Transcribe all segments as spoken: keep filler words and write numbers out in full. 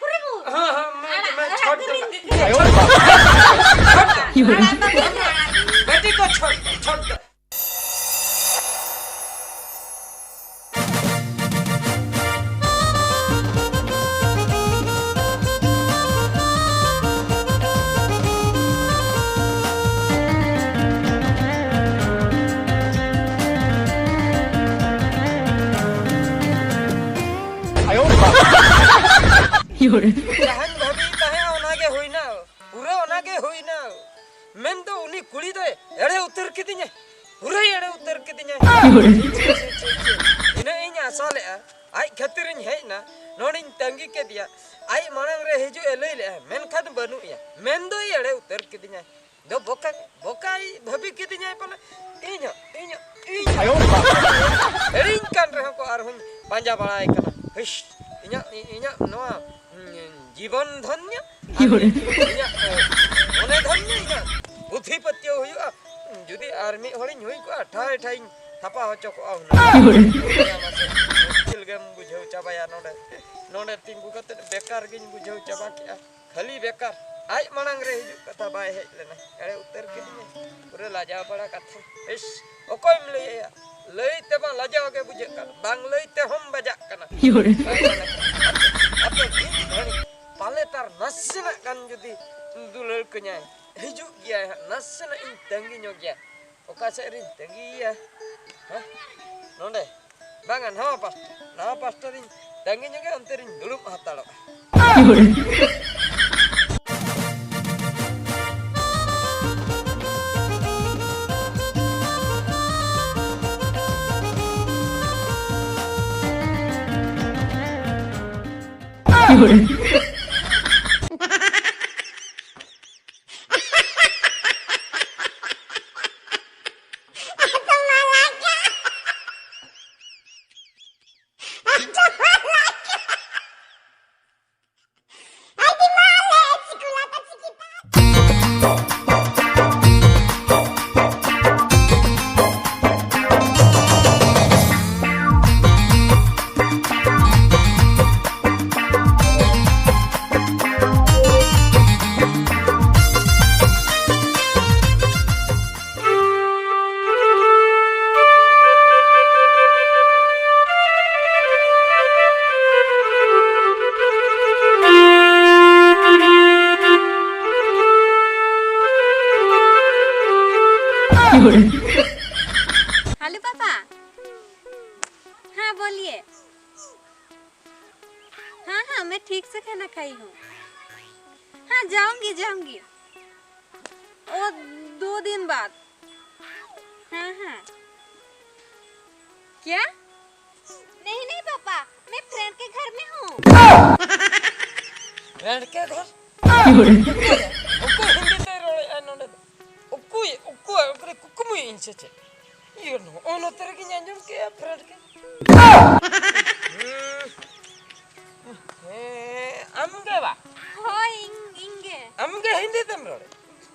ᱠᱚᱨᱮ ᱵᱚ ᱦᱮᱸ, ᱦᱮᱸ, ᱢᱮ, ᱟᱲᱟᱜ, ᱢᱮ, ᱟᱲᱟᱜ ᱪᱷᱚᱰ ᱫᱚ᱾ ᱠᱚᱨᱮ᱾ ᱪᱷᱚᱰ ᱫᱚ᱾ ᱟᱲᱟᱜ ᱫᱚ ᱵᱟᱹᱧ ᱟᱲᱟᱜ᱾ ᱵᱮᱴᱤ ᱠᱚ ᱪᱷᱚᱰ ᱫᱚ, ᱪᱷᱚᱰ ᱫᱚ᱾ ᱡᱟᱦᱟᱸᱧ ᱵᱷᱟᱹᱵᱤᱭᱮᱫ ᱛᱟᱦᱮᱸᱫ, ᱚᱱᱟᱜᱮ ᱦᱩᱭᱱᱟ᱾ ᱯᱩᱨᱟᱹ ᱚᱱᱟᱜᱮ ᱦᱩᱭᱱᱟ᱾ ᱢᱮᱱᱫᱚ ᱩᱱᱤ ᱠᱩᱲᱤ ᱫᱚᱭ ᱮᱲᱮ ᱩᱛᱟᱹᱨ ᱠᱤᱫᱤᱧᱟᱭ, ᱯᱩᱨᱟᱹᱭ ᱮᱲᱮ ᱩᱛᱟᱹᱨ ᱠᱤᱫᱤᱧᱟᱭ᱾ ᱤᱱᱟᱹᱜ ᱤᱧ ᱟᱥᱟ ᱞᱮᱜᱼᱟ, ᱟᱡ ᱠᱷᱟᱹᱛᱤᱨᱤᱧ ᱦᱮᱡ ᱮᱱᱟ, ᱱᱚᱰᱮᱧ ᱛᱟᱺᱜᱤ ᱠᱮᱫᱮᱭᱟ, ᱟᱡ ᱢᱟᱲᱟᱝ ᱨᱮ ᱦᱤᱡᱩᱜ ᱮ ᱞᱟᱹᱭ ᱞᱮᱜᱼᱟ, ᱢᱮᱱᱠᱷᱟᱱ ᱵᱟᱹᱱᱩᱜ ᱮᱭᱟ, ᱢᱮᱱᱫᱚᱭ ᱮᱲᱮ ᱩᱛᱟᱹᱨ ᱠᱤᱫᱤᱧᱟᱭ᱾ ᱫᱚ ᱵᱚᱠᱟ, ᱵᱚᱠᱟᱭ ᱵᱷᱟᱹᱵᱤ ᱠᱤᱫᱤᱧᱟᱭ ᱯᱟᱞᱮ᱾ ᱤᱧ ᱦᱚᱸ, ᱤᱧ ᱦᱚᱸ, ᱤᱧ ᱦᱚᱸ᱾ ᱟᱭᱳ ᱵᱟᱵᱟ᱾ ᱦᱤᱲᱤᱧ ᱠᱟᱱ ᱨᱮᱦᱚᱸ ᱠᱚ ᱟᱨᱦᱚᱸᱧ ᱯᱟᱸᱡᱟ ᱵᱟᱲᱟᱭ ᱠᱟᱱᱟ᱾ ᱦᱤᱥ, ᱤᱧᱟᱹᱜ, ᱤᱧᱟᱹᱜ ᱱᱚᱣᱟ, ᱩᱸ, ᱡᱤᱵᱚᱱ ᱫᱷᱚᱱᱭᱚ, ᱟᱨ ᱤᱧᱟᱹᱜ, ᱮ, ᱢᱚᱱᱮ ᱫᱷᱚᱱᱭᱚ, ᱤᱧᱟᱹᱜ ᱵᱩᱫᱽᱫᱷᱤ ᱯᱟᱹᱛᱭᱟᱹᱣ ᱦᱩᱭᱩᱜᱼᱟ᱾ ᱡᱩᱫᱤ ᱟᱨ ᱢᱤᱫ ᱦᱚᱲᱤᱧ ᱦᱩᱭ ᱠᱚᱜᱼᱟ, ᱴᱷᱟᱭ ᱴᱷᱟᱭᱤᱧ ᱛᱷᱟᱯᱟ ᱦᱚᱪᱚ ᱠᱚᱜᱼᱟ ᱦᱩᱱᱟᱹᱝ᱾ ᱢᱩᱥᱠᱤᱞ ᱜᱮᱢ ᱵᱩᱡᱷᱟᱹᱣ ᱪᱟᱵᱟᱭᱟ ᱱᱚᱰᱮ᱾ ᱱᱚᱰᱮ ᱛᱤᱸᱜᱩ ᱠᱟᱛᱮ ᱵᱮᱠᱟᱨ ᱜᱤᱧ ᱵᱩᱡᱷᱟᱹᱣ ᱪᱟᱵᱟ ᱠᱮᱜᱼᱟ᱾ ᱠᱷᱟᱹᱞᱤ ᱵᱮᱠᱟᱨ᱾ ᱟᱡ ᱢᱟᱲᱟᱝ ᱨᱮ ᱦᱤᱡᱩᱜ ᱠᱟᱛᱷᱟ ᱵᱟᱭ ᱦᱮᱡ ᱞᱮᱱᱟ᱾ ᱮᱲᱮ ᱩᱛᱟᱹᱨ ᱠᱤᱫᱤᱧᱟ᱾ ᱯᱩᱨᱟᱹ ᱞᱟᱡᱟᱣ ᱵᱟᱲᱟ ᱠᱟᱛᱷᱟ᱾ ᱤᱥ, ᱚᱠᱚᱭᱮᱢ ᱞᱟᱹᱭ ᱟᱭᱟ? ᱞᱟᱹᱭ ᱛᱮᱢᱟ ᱞᱟᱡᱟᱣ ᱜᱮ ᱵᱩᱡᱷᱟᱹᱜ ᱠᱟᱱ, ᱵᱟᱝ ᱞᱟᱹᱭ ᱛᱮᱦᱚᱸᱢ ᱵᱟᱡᱟᱜ ᱠᱟᱱᱟ᱾ ᱤᱭᱩᱨᱮ᱾ ᱟᱯᱮ ᱢᱤᱫ ᱜᱷᱟᱹᱲᱤ ᱯᱟᱞᱮ ᱛᱟᱨ ᱱᱟᱥᱮᱱᱟᱜ ᱜᱟᱱ ᱡᱩᱫᱤ ᱫᱩᱞᱟᱹᱲ ᱠᱟᱹᱧᱟᱭ, ᱦᱤᱡᱩᱜ ᱜᱮᱭᱟᱭ ᱦᱟᱸᱜ, ᱱᱟᱥᱮᱱᱟᱜ ᱤᱧ ᱛᱟᱺᱜᱤ ᱧᱚᱜ ᱜᱮᱭᱟ᱾ ᱚᱠᱟ ᱥᱮᱫ ᱨᱤᱧ ᱛᱟᱺᱜᱤᱭᱮᱭᱟ? ᱦᱮᱸ? ᱱᱚᱰᱮ? ᱵᱟᱝᱟ, ᱱᱟᱣᱟ ᱯᱟᱥᱴᱟ᱾ ᱱᱟᱣᱟ ᱯᱟᱥᱴᱟ ᱨᱤᱧ ᱛᱟᱺᱜᱤ ᱧᱚᱜᱟ, ᱚᱱᱛᱮ ᱨᱤᱧ ᱫᱩᱲᱩᱵ ᱦᱟᱛᱟᱲᱚᱜᱼᱟ᱾ हाँ, बोलिए। हाँ, हाँ, मैं ठीक से खाना खाई हूँ। हाँ, जाऊंगी, जाऊंगी। ओ, दो दिन बाद। हाँ, हाँ। क्या? नहीं, नहीं पापा, मैं फ्रेंड के घर में हूँ। फ्रेंड के घर? ᱚᱠᱚᱭ ᱦᱤᱱᱫᱤ ᱛᱮᱭ ᱨᱚᱲᱮᱫᱼᱟ ᱱᱚᱰᱮ ᱫᱚ? ᱚᱠᱚᱭ, ᱚᱠᱚᱭ, ᱚᱠᱚᱭ ᱠᱩᱠᱢᱩᱭᱮᱫ ᱤᱧ ᱥᱮ ᱪᱮᱫ? ᱤᱭᱟᱹ, ᱱᱚᱜᱼᱚᱭ ᱱᱚᱛᱮ ᱨᱮᱜᱮᱧ ᱟᱸᱡᱚᱢ ᱠᱮᱜᱼᱟ ᱯᱷᱨᱮᱱᱰ ᱜᱮ᱾ ᱦᱮᱸ, ᱟᱢ ᱜᱮ ᱵᱟ? ᱦᱳᱭ, ᱤᱧ, ᱤᱧ ᱜᱮ᱾ ᱟᱢ ᱜᱮ ᱦᱤᱱᱫᱤ ᱛᱮᱢ ᱨᱚᱲᱮᱫ?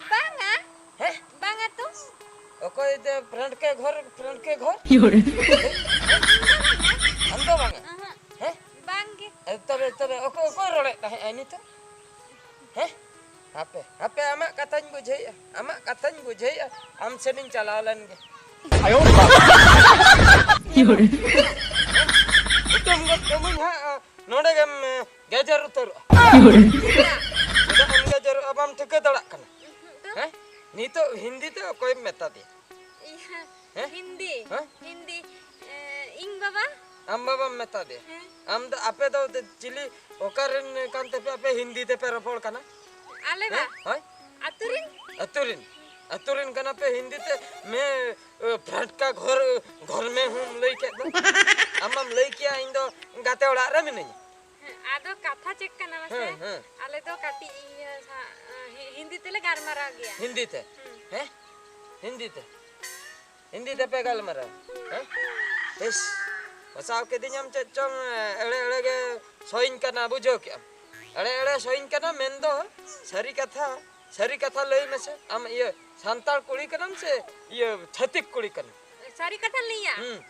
ᱵᱟᱝᱟ᱾ ᱦᱮᱸ? ᱵᱟᱝᱟ ᱛᱚ᱾ ᱚᱠᱚᱭ ᱡᱮ ᱯᱷᱨᱮᱱᱰ ᱠᱮ ᱜᱷᱚᱨ, ᱯᱷᱨᱮᱱᱰ ᱠᱮ ᱜᱷᱚᱨ? ᱟᱢ ᱫᱚ ᱵᱟᱝᱟ? ᱚᱦᱚᱸ᱾ ᱦᱮᱸ? ᱵᱟᱝ ᱜᱮ᱾ ᱮ, ᱛᱚᱵᱮ, ᱛᱚᱵᱮ ᱚᱠᱚᱭ, ᱚᱠᱚᱭ ᱨᱚᱲᱮᱫ ᱛᱟᱦᱮᱸᱜ ᱟᱭ ᱱᱤᱛᱚᱜ? ᱦᱮᱸ? ᱦᱟᱯᱮ, ᱦᱟᱯᱮ, ᱟᱢᱟᱜ ᱠᱟᱛᱷᱟᱧ ᱵᱩᱡᱷᱟᱹᱣᱮᱫᱼᱟ, ᱟᱢᱟᱜ ᱠᱟᱛᱷᱟᱧ ᱵᱩᱡᱷᱟᱹᱣᱮᱫᱼᱟ, ᱟᱢ ᱥᱮᱱᱤᱧ ᱪᱟᱞᱟᱣ ᱞᱮᱱ ᱜᱮ᱾ ᱦᱩᱛᱩᱢ ᱜᱚᱫ ᱠᱟᱹᱢᱟᱹᱧ ᱦᱟᱸᱜ, ᱱᱚᱰᱮ ᱜᱮᱢ, ᱮ, ᱜᱮᱡᱮᱨ ᱩᱛᱟᱹᱨᱚᱜᱼᱟ᱾ ᱪᱮᱫᱟᱜ ᱮᱢ ᱜᱮᱡᱮᱨᱚᱜᱼᱟ, ᱵᱟᱢ ᱴᱷᱤᱠᱟᱹ ᱫᱟᱲᱮᱭᱟᱜ ᱠᱟᱱᱟ? ᱦᱮᱸ? ᱱᱤᱛᱚᱜ ᱦᱤᱱᱫᱤ ᱛᱮ ᱚᱠᱚᱭᱮᱢ ᱢᱮᱛᱟ ᱫᱮᱭᱟ? ᱤᱭᱟᱹ, ᱦᱮᱸ? ᱦᱤᱱᱫᱤ, ᱦᱮᱸ? ᱦᱤᱱᱫᱤ, ᱮ, ᱤᱧ ᱵᱟᱵᱟ᱾ ᱟᱢ ᱵᱟᱵᱟᱢ ᱢᱮᱛᱟ ᱫᱮᱭᱟ? ᱦᱮᱸ᱾ ᱟᱢ ᱫᱚ, ᱟᱯᱮ ᱫᱚ ᱪᱤᱞᱤ, ᱚᱠᱟ ᱨᱮᱱ ᱠᱟᱱ ᱛᱮᱯᱮ ᱟᱯᱮ ᱦᱤᱱᱫᱤ ᱛᱮᱯᱮ ᱨᱚᱯᱚᱲ ᱠᱟᱱᱟ? ᱟᱞᱮ ᱵᱟ? ᱦᱮᱸ? ᱦᱳᱭ? ᱟᱹᱛᱩ ᱨᱮᱱ? ᱟᱹᱛᱩ ᱨᱮᱱ᱾ ᱟᱹᱛᱩ ᱨᱮᱱ ᱠᱟᱱᱟ ᱯᱮ, ᱦᱤᱱᱫᱤ ᱛᱮ ᱢᱮ, ᱮ, ᱯᱷᱨᱮᱱᱰ ᱠᱟ ᱜᱷᱚᱨ, ᱜᱷᱚᱨ ᱢᱮ ᱦᱩᱸᱢ ᱞᱟᱹᱭ ᱠᱮᱫ ᱫᱚ᱾ ᱟᱢ ᱢᱟᱢ ᱞᱟᱹᱭ ᱠᱮᱭᱟ ᱤᱧ ᱫᱚ ᱜᱟᱛᱮ ᱚᱲᱟᱜ ᱨᱮ ᱢᱤᱱᱟᱹᱧᱟ᱾ ᱦᱮᱸ, ᱟᱫᱚ ᱠᱟᱛᱷᱟ ᱪᱮᱫ ᱠᱟᱱᱟ ᱢᱟᱥᱮ? ᱦᱮᱸ, ᱦᱮᱸ᱾ ᱟᱞᱮ ᱫᱚ ᱠᱟᱹᱴᱤᱡ ᱤᱭᱟᱹ ᱥᱟ-, ᱦᱤ-, ᱦᱤᱱᱫᱤ ᱛᱮᱞᱮ ᱜᱟᱞᱢᱟᱨᱟᱣ ᱜᱮᱭᱟ᱾ ᱦᱤᱱᱫᱤ ᱛᱮ? ᱦᱩᱸ᱾ ᱦᱮᱸ? ᱦᱤᱱᱫᱤ ᱛᱮ? ᱦᱤᱱᱫᱤ ᱛᱮᱯᱮ ᱜᱟᱞᱢᱟᱨᱟᱣ? ᱦᱮᱸ? ᱤᱥ, ᱯᱷᱟᱸᱥᱟᱣ ᱠᱤᱫᱤᱧᱟᱢ ᱪᱮᱫ ᱪᱚᱝ, ᱮᱲᱮ ᱮᱲᱮ ᱜᱮ ᱥᱚᱭᱤᱧ ᱠᱟᱱᱟ, ᱵᱩᱡᱷᱟᱹᱣ ᱠᱮᱜᱼᱟᱢ? ᱮᱲᱮ ᱮᱲᱮ ᱥᱚᱭᱤᱧ ᱠᱟᱱᱟ ᱢᱮᱱᱫᱚ ᱥᱟᱹᱨᱤ ᱠᱟᱛᱷᱟ, ᱥᱟᱹᱨᱤ ᱠᱟᱛᱷᱟ ᱞᱟᱹᱭ ᱢᱮᱥᱮ, ᱟᱢ ᱤᱭᱟᱹ ᱥᱟᱱᱛᱟᱲ ᱠᱩᱲᱤ ᱠᱟᱱᱟᱢ ᱥᱮ ᱤᱭᱟᱹ ᱪᱷᱟᱹᱛᱤᱠ ᱠᱩᱲᱤ ᱠᱟᱱᱟᱢ? ᱥᱟᱹᱨᱤ ᱠᱟᱛᱷᱟ ᱞᱟᱹᱭᱟ? ᱦᱩᱸ᱾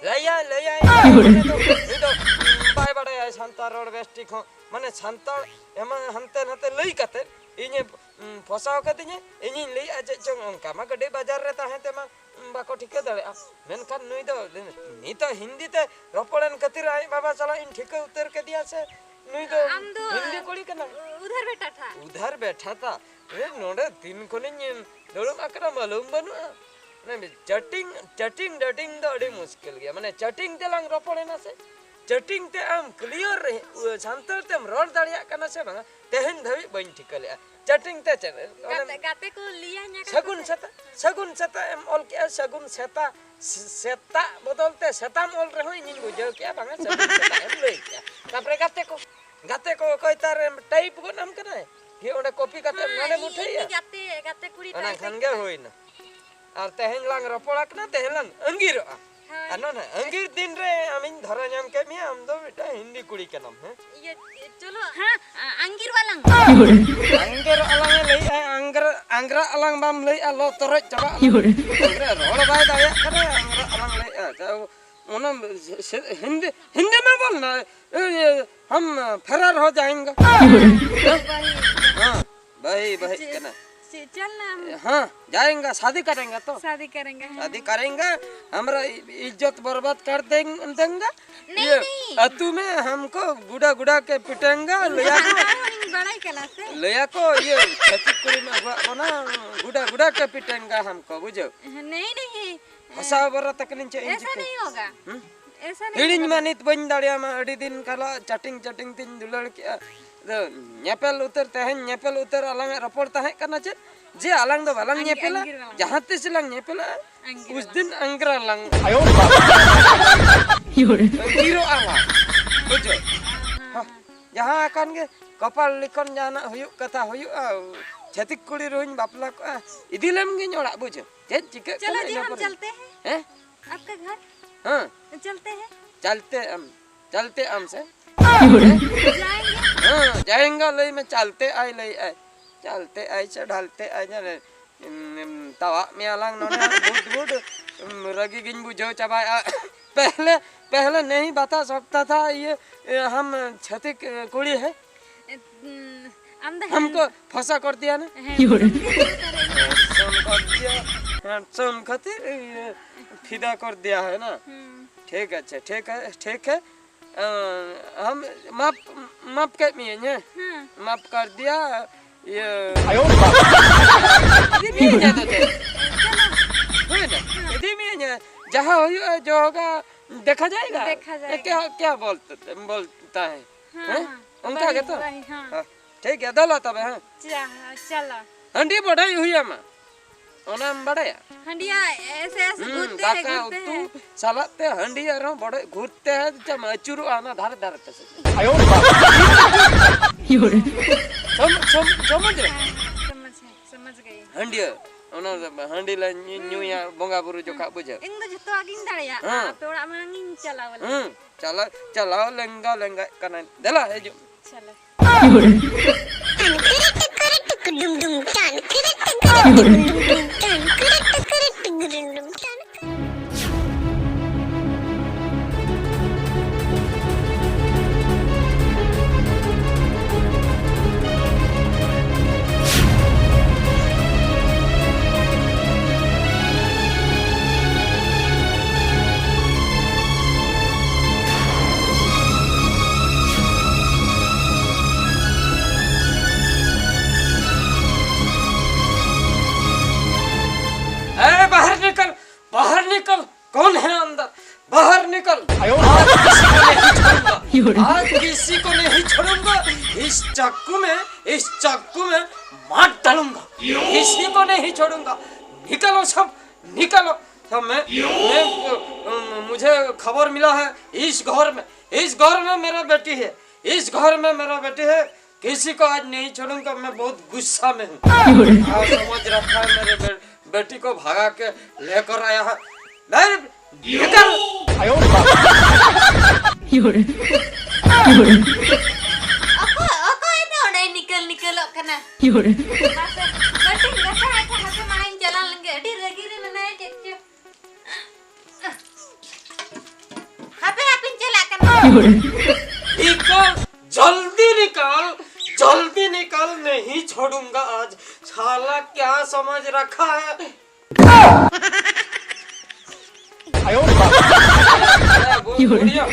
ᱞᱟᱹᱭᱟᱭ, ᱞᱟᱹᱭᱟᱭ᱾ ᱩᱱᱤ ᱫᱚ, ᱩᱱᱤ ᱫᱚ ᱵᱟᱭ ᱵᱟᱲᱟᱭᱟ ᱥᱟᱱᱛᱟᱲ ᱨᱚᱲ ᱵᱮᱥ ᱴᱷᱤᱠ ᱦᱚᱸ᱾ ᱢᱟᱱᱮ ᱥᱟᱱᱛᱟᱲ ᱮᱢᱟ ᱦᱟᱱᱛᱮ ᱱᱟᱛᱮ ᱞᱟᱹᱭ ᱠᱟᱛᱮ ᱤᱧᱮ, ᱩᱸ, ᱯᱷᱚᱥᱟᱣ ᱠᱟᱫᱤᱧᱟ᱾ ᱤᱧᱤᱧ ᱞᱟᱹᱭᱮᱜᱼᱟ ᱪᱮᱫ ᱪᱚᱝ, ᱚᱱᱠᱟ ᱢᱟ ᱜᱟᱹᱰᱤ ᱵᱟᱡᱟᱨ ᱨᱮ ᱛᱟᱦᱮᱸ ᱛᱮᱢᱟ, ᱩᱸ, ᱵᱟᱠᱚ ᱴᱷᱤᱠᱟᱹ ᱫᱟᱲᱮᱭᱟᱜᱼᱟ᱾ ᱢᱮᱱᱠᱷᱟᱱ ᱱᱩᱭ ᱫᱚ ᱱᱤᱛᱚᱜ ᱦᱤᱱᱫᱤ ᱛᱮ ᱨᱚᱯᱚᱲᱮᱱ ᱠᱷᱟᱹᱛᱤᱨ ᱟᱡ ᱵᱟᱵᱟ ᱥᱟᱞᱟᱜ ᱤᱧ ᱴᱷᱤᱠᱟᱹ ᱩᱛᱟᱹᱨ ᱠᱮᱫᱮᱭᱟ ᱥᱮ ᱱᱩᱭ ᱫᱚ ᱟᱢ ᱫᱚ ᱦᱤᱱᱫᱤ ᱠᱩᱲᱤ ᱠᱟᱱᱟᱭ᱾ ᱩᱫᱷᱟᱨ ᱵᱮᱴᱟ ᱛᱷᱟ᱾ ᱩᱫᱷᱟᱨ ᱵᱮᱴᱷᱟ ᱛᱷᱟ᱾ ᱮ, ᱱᱚᱰᱮ ᱛᱤᱱ ᱠᱷᱚᱱᱤᱧ ᱫᱩᱲᱩᱵ ᱟᱠᱟᱱᱟ ᱢᱟᱞᱩᱢ ᱵᱟᱹᱱᱩᱜᱼᱟ᱾ ᱢᱟᱱᱮ ᱪᱮᱴᱤᱝ, ᱪᱮᱴᱤᱝ ᱰᱮᱴᱤᱝ ᱫᱚ ᱟᱹᱰᱤ ᱢᱩᱥᱠᱤᱞ ᱜᱮᱭᱟ᱾ ᱢᱟᱱᱮ ᱪᱮᱴᱤᱝ ᱛᱮᱞᱟᱝ ᱨᱚᱯᱚᱲ ᱮᱱᱟ ᱥᱮ, ᱪᱮᱴᱤᱝ ᱛᱮ ᱟᱢ ᱠᱞᱤᱭᱟᱨ ᱥᱟᱱᱛᱟᱲ ᱛᱮᱢ ᱨᱚᱲ ᱫᱟᱲᱮᱭᱟᱜ ᱠᱟᱱᱟ ᱥᱮ ᱵᱟᱝᱟ, ᱛᱮᱦᱮᱧ ᱫᱷᱟᱹᱵᱤᱡ ᱵᱟᱹᱧ ᱴᱷᱤᱠᱟᱹ ᱞᱮᱜᱼᱟ᱾ ᱪᱮᱴᱤᱝ ᱛᱮ ᱪᱮᱫ? ᱚᱱᱮ ᱜᱟᱛᱮ, ᱜᱟᱛᱮ ᱠᱚ ᱞᱟᱹᱭᱟ ᱧᱟ ᱠᱟᱛᱷᱟ ᱥᱟᱹᱜᱩᱱ ᱥᱮ? ᱥᱮᱛᱟᱜ, ᱥᱟᱹᱜᱩᱱ ᱥᱮᱛᱟᱜ ᱮᱢ ᱚᱞ ᱠᱮᱜᱼᱟ, ᱥᱟᱹᱜᱩᱱ ᱥᱮᱛᱟ, ᱥᱮ-, ᱥᱮᱛᱟᱜ ᱵᱚᱫᱚᱞ ᱛᱮ ᱥᱮᱛᱟᱢ ᱚᱞ ᱨᱮᱦᱚᱸ ᱤᱧᱤᱧ ᱵᱩᱡᱷᱟᱹᱣ ᱠᱮᱜᱼᱟ, ᱵᱟᱝᱟ ᱥᱟᱹᱜᱩᱱ ᱥᱮᱛᱟᱜ ᱮᱢ ᱞᱟᱹᱭ ᱠᱮᱜᱼᱟ᱾ ᱛᱟᱯᱚᱨᱮ ᱜᱟᱛᱮ ᱠᱚ, ᱜᱟᱛᱮ ᱠᱚ ᱚᱠᱚᱭ ᱛᱟᱨ ᱴᱟᱭᱤᱯ ᱜᱚᱫ ᱟᱢ ᱠᱟᱱᱟᱭ? ᱦᱮᱸ, ᱚᱸᱰᱮ ᱠᱚᱯᱤ ᱠᱟᱛᱮ ᱦᱮᱸ, ᱱᱚᱰᱮ ᱤᱧ, ᱢᱩᱴᱷᱟᱹᱭᱟ᱾ ᱤᱧ ᱜᱟᱛᱮ, ᱜᱟᱛᱮ ᱠᱩᱲᱤ ᱚᱱᱟ ᱴᱟᱭᱤᱯ ᱠᱷᱟᱱ ᱜᱮ ᱠᱟᱱᱟᱭ᱾ ᱦᱩᱭᱱᱟ᱾ ᱟᱨ ᱛᱮᱦᱮᱧ ᱞᱟᱝ ᱨᱚᱯᱚᱲ ᱟᱠᱟᱱᱟ, ᱛᱮᱦᱮᱧ ᱞᱟᱝ ᱟᱺᱜᱤᱨᱚᱜᱼᱟ᱾ ᱦᱳᱭ᱾ ᱟᱨ ᱱᱚᱰᱮ ᱟᱺᱜᱤᱨ ᱫᱤᱱ ᱨᱮ ᱟᱢᱤᱧ ᱫᱷᱚᱨᱟ ᱧᱟᱢ ᱠᱮᱫ ᱢᱮᱭᱟ, ᱟᱢ ᱫᱚ ᱢᱤᱫᱴᱟᱝ ᱦᱤᱱᱫᱤ ᱠᱩᱲᱤ ᱠᱟᱱᱟᱢ, ᱦᱮᱸ? ᱤᱭᱟᱹ, ᱪᱚᱞᱚ, ᱦᱮᱸ, ᱟ-, ᱟᱺᱜᱤᱨ ᱵᱟᱞᱟᱝ᱾ ᱟᱝᱜᱽᱨᱟ ᱟᱞᱟᱝ ᱮ ᱞᱟᱹᱭᱮᱜᱼᱟ, ᱟᱝᱜᱽᱨᱟ, ᱟᱝᱜᱽᱨᱟ ᱟᱞᱟᱝ ᱵᱟᱢ ᱞᱟᱹᱭᱮᱜᱼᱟ, ᱞᱚ ᱛᱚᱨᱚᱡ ᱪᱟᱵᱟᱜ ᱟᱞᱟᱝ᱾ ᱟᱝᱜᱽᱨᱟ ᱨᱚᱲ ᱵᱟᱭ ᱫᱟᱲᱮᱭᱟᱜ ᱠᱟᱱᱟ, ᱟᱝᱜᱽᱨᱟ ᱟᱞᱟᱝ ᱞᱟᱹᱭᱮᱜᱼᱟ᱾ ᱡᱟ, ᱚᱱᱟ ᱥᱮ-, ᱦᱤᱱᱫᱤ, ᱦᱤᱱᱫᱤ ᱢᱮ ᱵᱚᱞ ᱱᱟ, ᱮ, ᱮ, ᱦᱟᱢ ᱯᱷᱮᱨᱟᱨ ᱦᱳ ᱡᱟᱭᱮᱝᱜᱟ᱾ ᱦᱮᱸ? ᱦᱮᱸ, ᱵᱟᱦᱤ, ᱵᱟᱦᱤ ᱠᱟᱱᱟ᱾ ᱪᱮ-, ᱪᱮ-, ᱪᱚᱞ ᱱᱟ ᱦᱟᱢ᱾ ᱦᱮᱸ, ᱡᱟᱭᱮᱝᱜᱟ, ᱥᱟᱫᱤ ᱠᱟᱨᱮᱝᱜᱟ ᱛᱚ᱾ ᱥᱟᱫᱤ ᱠᱟᱨᱮᱝᱜᱟ, ᱦᱮᱸ᱾ ᱥᱟᱫᱤ ᱠᱟᱨᱮᱝᱜᱟ, ᱦᱟᱢᱟᱨᱟ ᱤ-, ᱤᱡᱽᱡᱚᱛ ᱵᱚᱨᱵᱟᱫ ᱠᱟᱨ ᱫᱮᱝ-, ᱫᱮᱝᱜᱟ᱾ ᱱᱮᱦᱤ, ᱤᱭᱟᱹ, ᱱᱮᱦᱤ᱾ ᱟᱹᱛᱩ ᱢᱮ ᱦᱟᱢᱠᱚ ᱜᱩᱰᱟ ᱜᱩᱰᱟ ᱠᱮ ᱯᱤᱴᱮᱝᱜᱟ, ᱤᱧ ᱞᱟᱹᱭᱟ ᱠᱚ, ᱥᱟᱱᱛᱟᱲ ᱦᱚᱲᱤᱧ ᱵᱟᱲᱟᱭ ᱠᱟᱱᱟ ᱥᱮ᱾ ᱞᱟᱹᱭᱟ ᱠᱚ, ᱤᱭᱟᱹ, ᱪᱷᱟᱹᱛᱤᱠ ᱠᱩᱲᱤ ᱢᱟ ᱟᱹᱜᱩᱣᱟᱜ ᱵᱚᱱᱟ, ᱜᱩᱰᱟ ᱜᱩᱰᱟ ᱠᱮ ᱯᱤᱴᱮᱝᱜᱟ ᱦᱟᱢᱠᱚ, ᱵᱩᱡᱷᱟᱹᱣ? ᱱᱮᱦᱤ, ᱱᱮᱦᱤ᱾ ᱦᱟᱥᱟ ᱵᱚᱨᱟ ᱛᱟᱹᱠᱤᱱ ᱪᱮᱫ ᱤᱧ ᱮᱥᱟ ᱪᱤᱠᱟᱹ? ᱱᱮᱦᱤ ᱦᱳᱜᱟ᱾ ᱦᱩᱸ? ᱮᱥᱟ ᱱᱮᱦᱤ ᱦᱤᱲᱤᱧ ᱦᱳᱜᱟ᱾ ᱢᱟ ᱱᱤᱛ ᱵᱟᱹᱧ ᱫᱟᱲᱮᱭᱟᱢᱟ, ᱟᱹᱰᱤ ᱫᱤᱱ ᱠᱷᱟᱱᱟᱜ ᱪᱟᱴᱤᱝ ᱪᱟᱴᱤᱝ ᱛᱤᱧ ᱫᱩᱞᱟᱹᱲ ᱠᱮᱜᱼᱟ᱾ ᱟᱫᱚ ᱧᱮᱯᱮᱞ ᱩᱛᱟᱹᱨ, ᱛᱮᱦᱮᱧ ᱧᱮᱯᱮᱞ ᱩᱛᱟᱹᱨ ᱟᱞᱟᱝᱟᱜ ᱨᱚᱯᱚᱲ ᱛᱟᱦᱮᱸ ᱠᱟᱱᱟ ᱪᱮᱫ? ᱡᱮ ᱟᱞᱟᱝ ᱫᱚ ᱵᱟᱞᱟᱝ ᱟᱸᱜᱤ-, ᱧᱮᱯᱮᱞᱟ, ᱟᱸᱜᱤᱨ ᱵᱟᱞᱟᱝ᱾ ᱡᱟᱦᱟᱸ ᱛᱤᱥ ᱞᱟᱝ ᱧᱮᱯᱮᱞᱟ, ᱟᱸᱜᱤᱨ ᱩᱥ ᱟᱞᱟᱝ᱾ ᱫᱤᱱ ᱟᱝᱜᱽᱨᱟ ᱞᱟᱝ᱾ ᱟᱭᱳ ᱵᱟᱵᱟ᱾ ᱟᱹᱜᱤᱨᱚᱜᱼᱟ ᱞᱟᱝ᱾ ᱵᱩᱡᱷᱟᱹᱣ? ᱦᱮᱸ, ᱦᱮᱸ, ᱦᱮᱸ᱾ ᱡᱟᱦᱟᱸ ᱟᱠᱟᱱ ᱜᱮ, ᱠᱚᱯᱟᱞ ᱞᱤᱠᱷᱚᱱ ᱡᱟᱦᱟᱱᱟᱜ ᱦᱩᱭᱩᱜ ᱠᱟᱛᱷᱟ ᱦᱩᱭᱩᱜᱼᱟ, ᱪᱷᱟᱹᱛᱤᱠ ᱠᱩᱲᱤ ᱨᱮᱦᱚᱧ ᱵᱟᱯᱞᱟ ᱠᱚᱜᱼᱟ, ᱤᱫᱤ ᱞᱮᱢ ᱜᱤᱧ ᱚᱲᱟᱜ, ᱵᱩᱡᱷᱟᱹᱣ? ᱪᱮᱫ ᱪᱤᱠᱟᱹᱜ ᱪᱚᱞᱚ ᱠᱟᱱᱟ ᱡᱤ, ᱤᱱᱟᱹ ᱦᱟᱢ ᱯᱚᱨᱮ? ᱪᱚᱞᱛᱮ ᱦᱮᱸ᱾ ᱦᱮᱸ? ᱟᱯᱠᱟ ᱜᱷᱚᱨ? ᱦᱮᱸ᱾ ᱪᱚᱞᱛᱮ ᱦᱮᱸ᱾ ᱪᱟᱞᱛᱮ ᱟᱢ, ᱪᱟᱞᱛᱮ ᱟᱢ ᱥᱮ? ᱡᱟᱭᱮᱝᱜᱮ᱾ ᱦᱮᱸ, ᱡᱟᱭᱮᱝᱜᱟ ᱞᱟᱹᱭ ᱢᱮ, ᱪᱟᱞᱛᱮ ᱟᱭ ᱞᱟᱹᱭ ᱟᱭ᱾ ᱪᱟᱞᱛᱮ ᱟᱭ ᱥᱮ ᱰᱷᱟᱞᱛᱮ ᱟᱭ ᱡᱟᱱᱮ᱾ ᱮᱢ, ᱮᱢ, ᱛᱟᱣᱟᱜ ᱢᱮᱭᱟ ᱞᱟᱝ ᱱᱚᱰᱮ ᱵᱩᱰ ᱵᱩᱰ᱾ ᱮᱢ, ᱨᱟᱹᱜᱤ ᱜᱤᱧ ᱵᱩᱡᱷᱟᱹᱣ ᱪᱟᱵᱟᱭᱟ᱾ ᱯᱮᱦᱞᱮ, ᱯᱮᱦᱞᱮ ᱱᱮᱦᱤ ᱵᱟᱛᱟ ᱥᱚᱠᱛᱟ ᱛᱷᱟ ᱤᱭᱟᱹ, ᱮ, ᱦᱟᱢ ᱪᱷᱟᱹᱛᱤᱠ, ᱮ, ᱠᱩᱲᱤ ᱦᱮ? ᱮ, ᱩᱢ, ᱟᱢ ᱫᱚ ᱦᱮᱢ- ᱦᱟᱢᱠᱚ ᱯᱷᱚᱥᱟ ᱠᱚᱨ ᱫᱤᱭᱟ ᱱᱟ? ᱦᱮᱸᱰᱥᱚᱢ ᱠᱚᱨ ᱫᱤᱭᱟ, ᱦᱮᱸᱰᱥᱚᱢ ᱠᱷᱟᱹᱛᱤᱨ, ᱤᱭᱟᱹ, ᱯᱷᱤᱫᱟ ᱠᱚᱨ ᱫᱤᱭᱟ ᱦᱮ ᱱᱟ? ᱦᱩᱸ᱾ ᱴᱷᱤᱠ ᱟᱪᱷᱮ, ᱴᱷᱤᱠ ᱦᱮ, ᱴᱷᱤᱠ ᱦᱮ᱾ ᱟᱸ, ᱦᱟᱢ ᱢᱟᱯ, ᱢᱟᱯ ᱠᱮᱫ ᱢᱤᱭᱟᱹᱧ, ᱦᱮᱸ? ᱦᱮᱸ᱾ ᱢᱟᱯ ᱠᱟᱨ ᱫᱤᱭᱟ, ᱤᱭᱟᱹ᱾ ᱟᱭᱳ ᱵᱟᱵᱟ᱾ ᱤᱫᱤ ᱢᱤᱭᱟᱹᱧ ᱟᱫᱚ ᱪᱮᱫ? ᱦᱮᱸ, ᱡᱟᱦᱟᱸ ᱦᱩᱭᱩᱜᱼᱟ, ᱡᱚᱜᱟ ᱫᱮᱠᱷᱟ ᱡᱟᱭᱮᱜᱟ᱾ ᱫᱮᱠᱷᱟ ᱡᱟᱭᱮᱜᱟ᱾ ᱠᱮ ᱠᱮ ᱵᱚᱞᱛᱟ ᱦᱮᱸ? ᱦᱮᱸ, ᱚᱱᱠᱟ ᱜᱮ ᱛᱚ? ᱦᱮᱸ, ᱴᱷᱤᱠ ᱜᱮᱭᱟ, ᱫᱮᱞᱟ ᱛᱚᱵᱮ, ᱦᱮᱸ᱾ ᱪᱟᱞᱟ᱾ ᱦᱟᱺᱰᱤ ᱵᱚᱰᱚᱡ ᱦᱩᱭ ᱟᱢᱟ, ᱚᱱᱟᱢ ᱵᱟᱰᱟᱭᱟ? ᱦᱟᱺᱰᱤᱭᱟ ᱮᱥᱮ ᱮᱥᱮ ᱦᱩᱸ, ᱜᱷᱩᱨᱛᱮ ᱦᱮᱸ, ᱫᱟᱠᱟ ᱜᱷᱩᱨᱛᱮ ᱩᱛᱩ ᱦᱮᱸ᱾ ᱥᱟᱞᱟᱜ ᱛᱮ ᱦᱟᱺᱰᱤ ᱟᱨᱦᱚᱸ ᱵᱚᱰᱚᱡ ᱜᱷᱩᱨᱛᱮ ᱦᱮᱸ, ᱪᱟᱢ ᱟᱹᱪᱩᱨᱚᱜᱼᱟ ᱚᱱᱟ ᱫᱷᱟᱨᱮ ᱫᱷᱟᱨᱮ ᱛᱮ᱾ ᱥᱚᱢ-, ᱥᱚᱢ-, ᱥᱚᱢᱟᱡᱽ ᱨᱮ᱾ ᱦᱮᱸ, ᱦᱮᱸ, ᱥᱚᱢᱟᱡᱽ, ᱦᱮᱸ, ᱥᱚᱢᱟᱡᱽ ᱜᱮ᱾ ᱦᱟᱺᱰᱤᱭᱟᱹ, ᱚᱱᱟ ᱦᱟᱺᱰᱤ ᱞᱮ ᱧᱩ-, ᱦᱩᱸ᱾ ᱧᱩᱭᱟ ᱵᱚᱸᱜᱟ ᱵᱩᱨᱩ ᱡᱚᱠᱷᱟ ᱵᱩᱡᱷᱟᱹᱣ᱾ ᱤᱧ ᱫᱚ ᱡᱷᱚᱛᱚᱣᱟᱜ ᱜᱤᱧ ᱫᱟᱲᱮᱭᱟᱜᱼᱟ᱾ ᱦᱮᱸ᱾ ᱟᱯᱮ ᱚᱲᱟᱜ ᱢᱟᱲᱟᱝ ᱤᱧ ᱪᱟᱞᱟᱣ ᱞᱮᱱ ᱦᱩᱸ, ᱜᱮ᱾ ᱪᱟᱞᱟᱣ, ᱪᱟᱞᱟᱣ ᱞᱮᱸᱜᱟ ᱞᱮᱸᱜᱟᱜ ᱠᱟᱱᱟᱭ᱾ ᱫᱮᱞᱟ ᱦᱤᱡᱩᱜ ᱢᱮ᱾ ᱪᱚᱞᱚ᱾ ए, बाहर निकल, बाहर निकल। कौन है अंदर? बाहर निकल। आज किसी को नहीं छोड़ूंगा। आज किसी को नहीं छोड़ूंगा। इस चाकू में, इस चाकू में मार डालूंगा। किसी को नहीं छोड़ूंगा। निकलो सब, निकलो सब। मैं, मैं, मुझे खबर मिला है, इस घर में, इस घर में मेरा बेटी है, इस घर में मेरा बेटी है। किसी को आज नहीं छोड़ूंगा, मैं बहुत गुस्सा में हूँ। हाँ, समझ रखा है, मेरे बे-, बेटी को भगा के लेकर आया है। नहीं, निकल। ᱚᱠᱚᱭ, ᱚᱠᱚᱭ ᱱᱚᱰᱮ ᱱᱤᱠᱟᱹᱞ ᱱᱤᱠᱟᱹᱞᱚᱜ ᱠᱟᱱᱟ? ᱢᱟᱥᱮ, ᱵᱟᱹᱴᱤᱧ ᱜᱷᱟᱥᱟᱣᱮᱫ ᱠᱷᱟᱱ ᱦᱟᱯᱮ ᱢᱟᱲᱟᱝ ᱪᱟᱞᱟᱣ ᱞᱮᱱᱜᱮ, ᱟᱹᱰᱤ ᱨᱟᱹᱜᱤ ᱨᱮ ᱢᱮᱱᱟᱭᱟ ᱪᱮᱫ ᱪᱚ᱾ ᱦᱟᱯᱮ, ᱦᱟᱯᱮᱧ ᱪᱟᱞᱟᱜ ᱠᱟᱱᱟ᱾ निकल, जल्दी निकल, जल्दी निकल, नहीं छोड़ूंगा आज। साला क्या समझ रखा है? ए, बुढ़िया।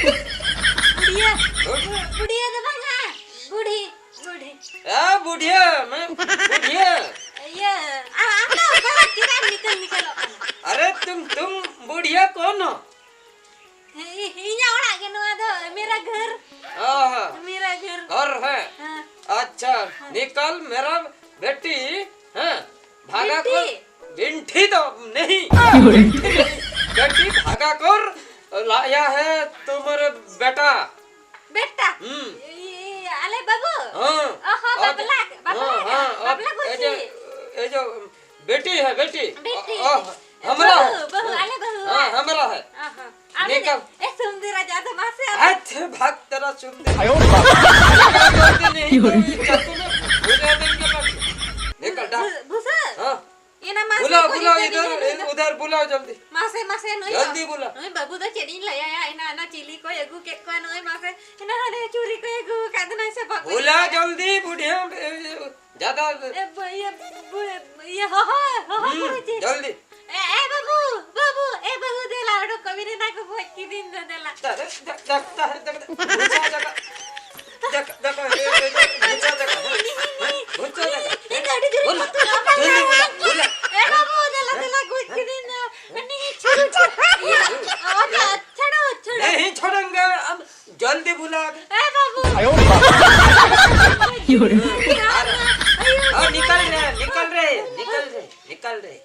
ᱵᱩᱰᱷᱤᱭᱟᱹ᱾ ᱵᱩᱰᱷᱤᱭᱟᱹ ᱫᱚ ᱵᱟᱝᱟ, ᱵᱩᱰᱷᱤ᱾ ᱵᱩᱰᱷᱤ᱾ ᱮ ᱵᱩᱰᱷᱤᱭᱟᱹ, ᱢᱟᱱᱮ ᱵᱩᱰᱷᱤᱭᱟᱹ᱾ ᱤᱭᱟᱹ, ᱟ-, ᱟᱢ ᱫᱚ ᱚᱠᱟ ᱨᱮ ᱪᱮᱫᱟᱜ ᱮᱢ ᱱᱤᱠᱟᱹᱞ ᱱᱤᱠᱟᱹᱞᱚᱜ ᱠᱟᱱᱟ? अरे तुम, तुम निकल मेरा बेटी, हाँ, भागा कर। बिंठी तो नहीं। बेटी, भागा कर लाया है तुम्हारे बेटा। बेटा। हम्म। ये, ये, अले बाबू। हाँ। ओहो, अब, बाबला, बाबला, हाँ, हाँ, अब बाबला ये जो, ये जो बेटी है, बेटी। बेटी। ओह, हमरा है। बहू, बहू, अले बहू। हाँ, हमरा है। ओहो। अबे निकल। ए, सुंदर राजा तो मासे अब। हाथ भाग तेरा सुंदर। आयो बाप। नहीं तो ये चाकू में घुसा देंगे बस। निकल, डाक। भू-, भूसा। हाँ। ये ना मासे बुलाओ, को बुलाओ ये इधर, नहीं ए, है। उधर बुलाओ जल्दी। मासे, मासे नहीं जल्दी आओ। बुला। नहीं, बाबू तो चेड़ी ले आया, है ना, ना चिली को एगू के को नहीं मासे, है ना, ना चूरी को एगू का देना इसे बाबू। बुला जल्दी, बुढ़िया, ए, ज्यादा ए, ब-, ये, ब-, ये, हो, हो, हो, हो, हम्म, जी। जल्दी। ए, ए, बाबू, बाबू, ए, बाबू, देला, ओडो कवि रे ना को भोज की दिन दे देला। ता-, ता-, ता-, ता-, ता-, ता-, भूसा जगह। देख, देखो, ये, ये, ये, भूसा जगह। नहीं, नहीं, नहीं। भूसा जगह। नहीं, नहीं, नहीं, नहीं, बोल, नहीं, जल्दी बोला, बोला। ए, बाबू, देला, देला, भोज की दिन, नहीं, छोड़ो, छोड़ो। ये, और, छोड़ो, छोड़ो। नहीं छोड़ेंगे, अब जल्दी बुला। ए बाबू। आयो बाप। अरे, अरे, निकल रे, निकल रे, निकल रे, निकल रे।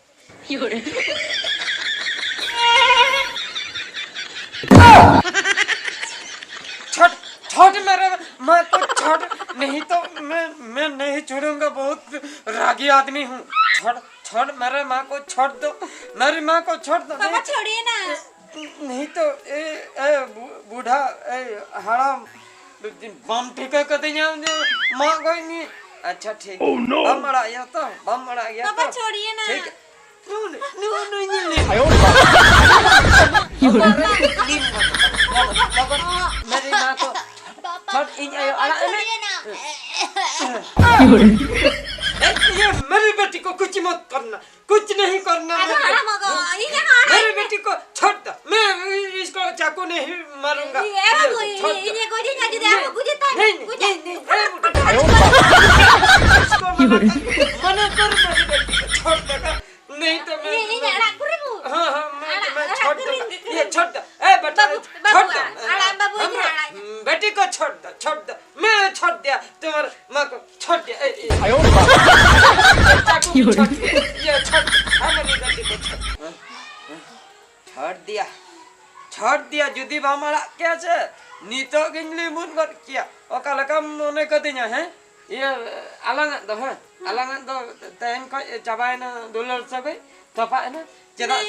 छोड़, छोड़ मेरे माँ को छोड़, नहीं तो मैं, मैं नहीं छोड़ूंगा, बहुत रागी आदमी हूँ। छोड़, छोड़ मेरे माँ को छोड़ दो, मेरी माँ को छोड़ दो। पापा, नहीं, छोड़िए ना। नहीं तो ए, ए बू-, बूढ़ा, ए हराम, बम ठीक कर दे जाओ दे, माँ कोई नहीं। अच्छा ठीक। Oh no। बम अड़ा गया तो, बम अड़ा गया पापा, तो। छोड़िए ना। ठीक है। नो, नो, नो, नहीं, नहीं। आयो बाप। मेरी माँ को छोड़, इन, ए, अड़ा, छोड़िए ना। ए, ये मेरी बेटी को कुछ मत करना। कुछ नहीं करना अरे मेरे को। हराम हो गया, ये क्या है? मेरे बेटी को छोड़ दो, मैं इसको चाकू नहीं मारूंगा। ये, ये, ये, छोड़ ये, दो। ये, ये, ये, नहीं, नहीं, नहीं, नहीं, नहीं, नहीं, नहीं, इसको मना कर, मना कर मेरे बेटी को छोड़ देगा, नहीं तो मैं, ये, ये, मैं, अड़ा, कुरे बू। हाँ, हाँ, मैं, अड़ा, मैं अड़ा, छोड़ दूंगा। कुरे, कुरे। ये छोड़ दो, ए बेटा, बाबू, छोड़ बाबू, दो। अड़ा, बाबू, हम, अड़ा। बेटी को छोड़ दो, छोड़ दो, मैं छोड़ दिया तुम्हारे माँ को, छोड़ ᱪᱷᱚᱴ, ᱤᱭᱟᱹ, ᱪᱷᱚᱴ, ᱟᱢ ᱨᱮ ᱜᱟᱹᱰᱤ ᱠᱚ ᱪᱷᱚᱴ᱾ ᱦᱮᱸ? ᱦᱮᱸ? ᱪᱷᱚᱴ ᱫᱤᱭᱟ᱾ ᱪᱷᱚᱴ ᱫᱤᱭᱟ, ᱡᱩᱫᱤ ᱵᱟᱢ ᱟᱲᱟᱜ ᱠᱮᱭᱟ ᱥᱮ, ᱱᱤᱛᱚᱜ ᱜᱤᱧ ᱞᱤᱢᱩᱱ ᱜᱚᱫ ᱠᱮᱭᱟ᱾ ᱚᱠᱟ ᱞᱮᱠᱟᱢ ᱢᱚᱱᱮ ᱠᱟᱫᱤᱧᱟ, ᱦᱮᱸ? ᱤᱭᱟᱹ, ᱟᱞᱟᱝᱟᱜ ᱫᱚ, ᱦᱮᱸ? ᱟᱞᱟᱝᱟᱜ ᱫᱚ ᱛᱮᱦᱮᱧ ᱠᱷᱚᱡ ᱪᱟᱵᱟᱭᱮᱱᱟ ᱫᱩᱞᱟᱹᱲ ᱥᱟᱹᱜᱟᱹᱭ, ᱛᱚᱯᱟᱜ ᱮᱱᱟ᱾ ᱪᱮᱫᱟᱜ,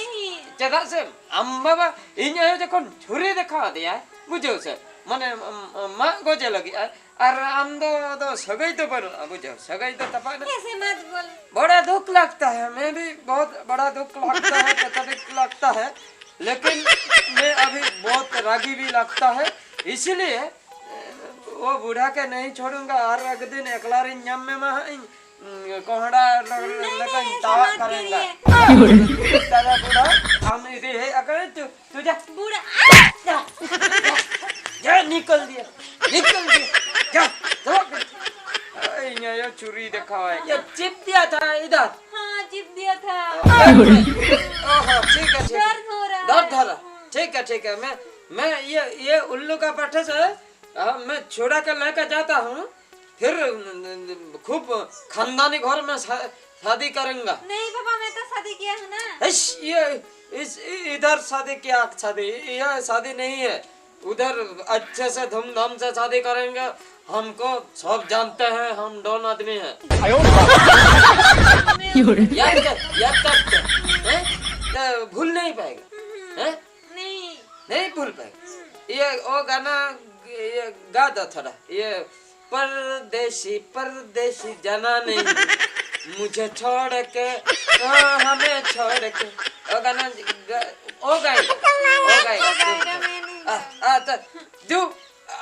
ᱪᱮᱫᱟᱜ ᱥᱮ ᱟᱢ ᱵᱟᱵᱟ, ᱤᱧ ᱟᱭᱳ ᱡᱚᱠᱷᱚᱱ ᱪᱷᱩᱨᱤ ᱫᱮᱠᱷᱟᱣ ᱟᱫᱮᱭᱟᱭ, ᱵᱩᱡᱷᱟᱹᱣ ᱥᱮ, ᱢᱟᱱᱮ, ᱢᱟᱜ ᱜᱚᱡᱮ ᱞᱟᱹᱜᱤᱫ ᱟᱭ, ᱟᱨ ᱟᱢ ᱫᱚ ᱟᱫᱚ ᱥᱟᱹᱜᱟᱹᱭ ᱫᱚ ᱵᱟᱹᱱᱩᱜᱼᱟ, ᱵᱩᱡᱷᱟᱹᱣ, ᱥᱟᱹᱜᱟᱹᱭ ᱫᱚ ᱛᱟᱯᱟᱜ ᱮᱱᱟ᱾ ᱮᱥᱮ ᱢᱟᱛ ᱵᱚᱞ᱾ बड़ा दुख लगता है, मैं भी बहुत बड़ा दुख लगता है, तकलीफ लगता है, लेकिन मैं अभी बहुत रागी भी लगता है, इसलिए वो बूढ़ा के नहीं छोड़ूंगा। हर एक दिन एकला रे ᱧᱟᱢ ᱢᱮ ᱢᱟ ᱦᱟᱸᱜ ᱤᱧ, ᱩᱸ, ᱠᱚᱦᱲᱟ ᱞᱮ-, नहीं, ᱞᱮᱠᱟᱧ नहीं, ᱛᱟᱣᱟᱜ ᱥᱚᱢᱟᱡᱽ के ᱠᱟᱨᱮᱸᱜᱟ। लिए। ᱛᱟᱨᱟ ᱵᱩᱰᱷᱟ, ᱟᱢ ᱤᱫᱤ ᱦᱮᱡ ᱟᱠᱟᱱᱟ, ᱛᱩ, ᱛᱩ ᱡᱟ। बूढ़ा। जा, निकल दिया, निकल दिया, जा, जा। ᱤᱧ ᱟᱭᱳ ᱪᱷᱩᱨᱤ ᱫᱮᱠᱷᱟᱣᱟᱭ। ये चिप दिया था इधर। हाँ, चिप दिया था। ओहो, ठीक है, ठीक है। दर्द हो रहा है। दर्द हो रहा। ठीक है, ठीक है। मैं, मैं ये, ये उल्लू का पट्टे से, हाँ, मैं छुड़ा के लेकर जाता हूँ। फिर खूब खानदानी घर में शा-, शादी करेंगा। नहीं पापा, मैं तो शादी किया हूँ ना। इस, ये, इस, इधर शादी किया, शादी, यह शादी नहीं है। उधर अच्छे से धूमधाम से शादी करेंगे। हमको सब जानते हैं, हम डॉन आदमी हैं। याद कर, याद करते हैं, हैं? तो भूल नहीं पाएगा, हैं? नहीं। नहीं भूल पाएगा। ये वो गाना, ये गा दो थोड़ा। ये परदेसी, परदेसी जाना नहीं, मुझे छोड़ के, हाँ, हमें छोड़ के। वो गाना ग-, वो गाएगा, वो गाएगा। वो गाएगा, मैं नहीं आ, गाऊंगा। आ, तो तू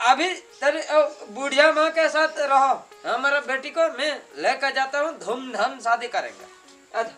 अभी तेरे, ओ, बुढ़िया माँ के साथ रहो, हमारा बेटी को मैं लेकर जाता हूँ, धूमधाम शादी करेंगे। अच्छा।